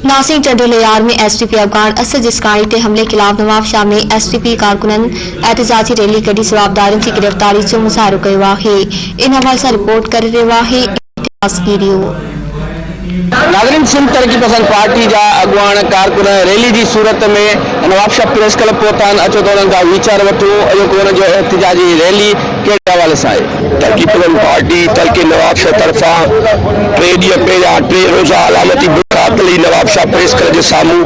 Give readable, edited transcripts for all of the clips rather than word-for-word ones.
Nasir Tando Allahyar ۾ S T P اڳواڻ اسد جسڪاڻي تي حملي خلاف نوابشاهه ۾ ايس ٽي پي ڪارڪنن احتجاجي ريلي ڪڍي جوابدارن جي گرفتاري جو مظاهرو ڪيو آهي ان حوالي سان رپورٽ ڪري رهيو آهي امتياز گيريو. ناظرين سنڌ ترقي پسند پارٽي جا اڳواڻ ڪارڪن ريلي جي صورت ۾ نوابشاهه پريس ڪلب پهتا آهن اچو ته انهن کان ويچار وٺون اڄوڪو انهن جو احتجاجي ريلي ڪهڙي حوالي سان آهي. ترقي پسند پارٽي تعلقي نوابشاهه طرفان ٽي ڏينهن پهريان ٽي روزه علامتي بک هڙتال ئي نوابشاهه پريس ڪلب جي سامهون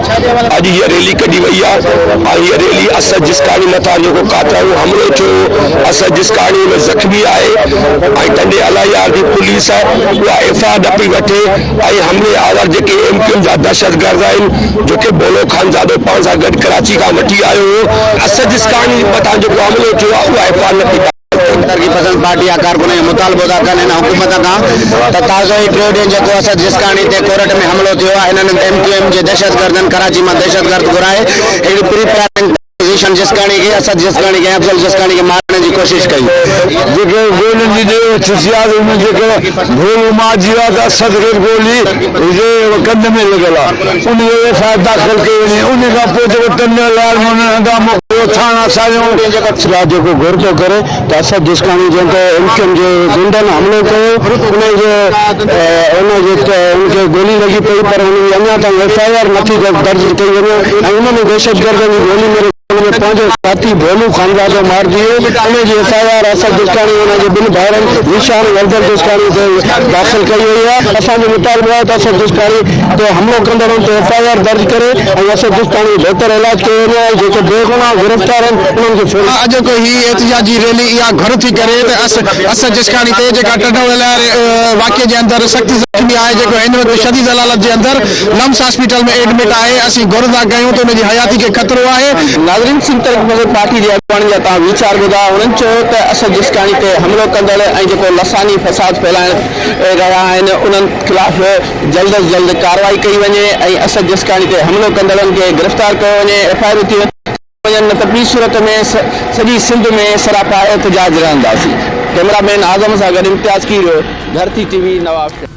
اڄ هيء ريلي ڪڍي وئي آهي ۽ هيء ريلي اسد جسڪاڻي مٿان جيڪو قاتلاڻو حملو ٿيو هو اسد جسڪاڻي ان ۾ زخمي آهي ۽ ٽنڊي الاهيار جي پوليس اها ايف I R نه پئي وٺي ۽ حملي آور جيڪي ايم ڪيو ايم جا دهشتگرد آهن جيڪي بولو خانزادو پاڻ سان گڏ ڪراچي کان وٺي آيو هو اسد جسڪاڻي مٿان جيڪو حملو ٿيو آهي اها ايف I R نه پئي ترقي پسند پارٽي جا ڪارڪن اهو مطالبو ٿا ڪن هن حڪومت کان ته تازو ئي ٽيون ڏينهن جيڪو اسد جسڪاڻي تي ڪورٽ ۾ حملو ٿيو آهي هنن ايم ڪيو ايم جي دهشتگردن ڪراچي مان دهشتگرد گهرائي هڪڙي پري پلاننگ پوزيشن جسڪاڻي کي اسد جسڪاڻي کي ۽ افضل جسڪاڻي کي مارڻ جي ڪوشش ڪئي. جيڪي گولين جي ڏي وٺ ٿي آ ته ان جي ڪري ڀولو مارجي ويو آ ته اسد کي به گولي جي ڪنڌ ۾ لڳل آ ان جو ايف I R داخل ڪئي وڃي ان کان پوء جيڪو ٽنڊي الهيار ۾ انهن هنگامو ڪيو ٿاڻا ساڙيائون. سراج جيڪو گهر ٿو ڪري ته اسد جسڪاڻي جنهن تي ايم ڪيو ايم جي غنڊن حملو ڪيو ان جي ان جي ان کي گولي لڳي پئي پر ان جي اڃا تائين ايف I R نٿي درج ڪئي وڃي ۽ انهن ئي دهشتگردن جي گولي ۾ ان ۾ پنهنجو ساٿي ڀولو خانزادو مارجي ويو ان جي F I R Asad Jiskani ۽ ان جي ٻن ڀائرن ذيشان ۽ افضل جسڪاڻي تي داخل ڪئي وئي آهي اسان جو مطالبو آهي ته اسد جسڪاڻي تي حملو ڪندڙن تي ايف I R درج ڪري ۽ اسد جسڪاڻي جو بهتر علاج ڪيو وڃي ۽ جيڪي بيگناهه گرفتار آهن انهن کي فوري اڄوڪو هي احتجاجي ريلي اها گهر ٿي ڪري ته اسد جسڪاڻي تي جيڪا ٽنڊو الهيار واقعي جي اندر سخت زخمي آهي جيڪو هن وقت شديد حالت جي اندر لمس هاسپيٽل ۾ ايڊمٽ آهي اسين گهر ٿا ڪيون ته ان جي حياتي کي خطرو آهي. ناظرين سنڌ ترقي پسند پارٽي جي اڳواڻن جا توهان ويچار ٻڌا هنن چيو ته اسد جسڪاڻي تي حملو ڪندڙ ۽ جيڪو لساني فساد ڦهلائڻ رهيا آهن انهن خلاف جلد از جلد ڪارروائي ڪئي وڃي ۽ اسد جسڪاڻي تي حملو ڪندڙن کي گرفتار ڪيو وڃي ايف I R ٿي وڃن نه ته ٻي صورت ۾ سڄي سنڌ ۾ سراپا احتجاج رهنداسين ڪئميرا مين اعظم سان گڏ امتياز کيريو ڌرتي ٽي وي نوابشاهه.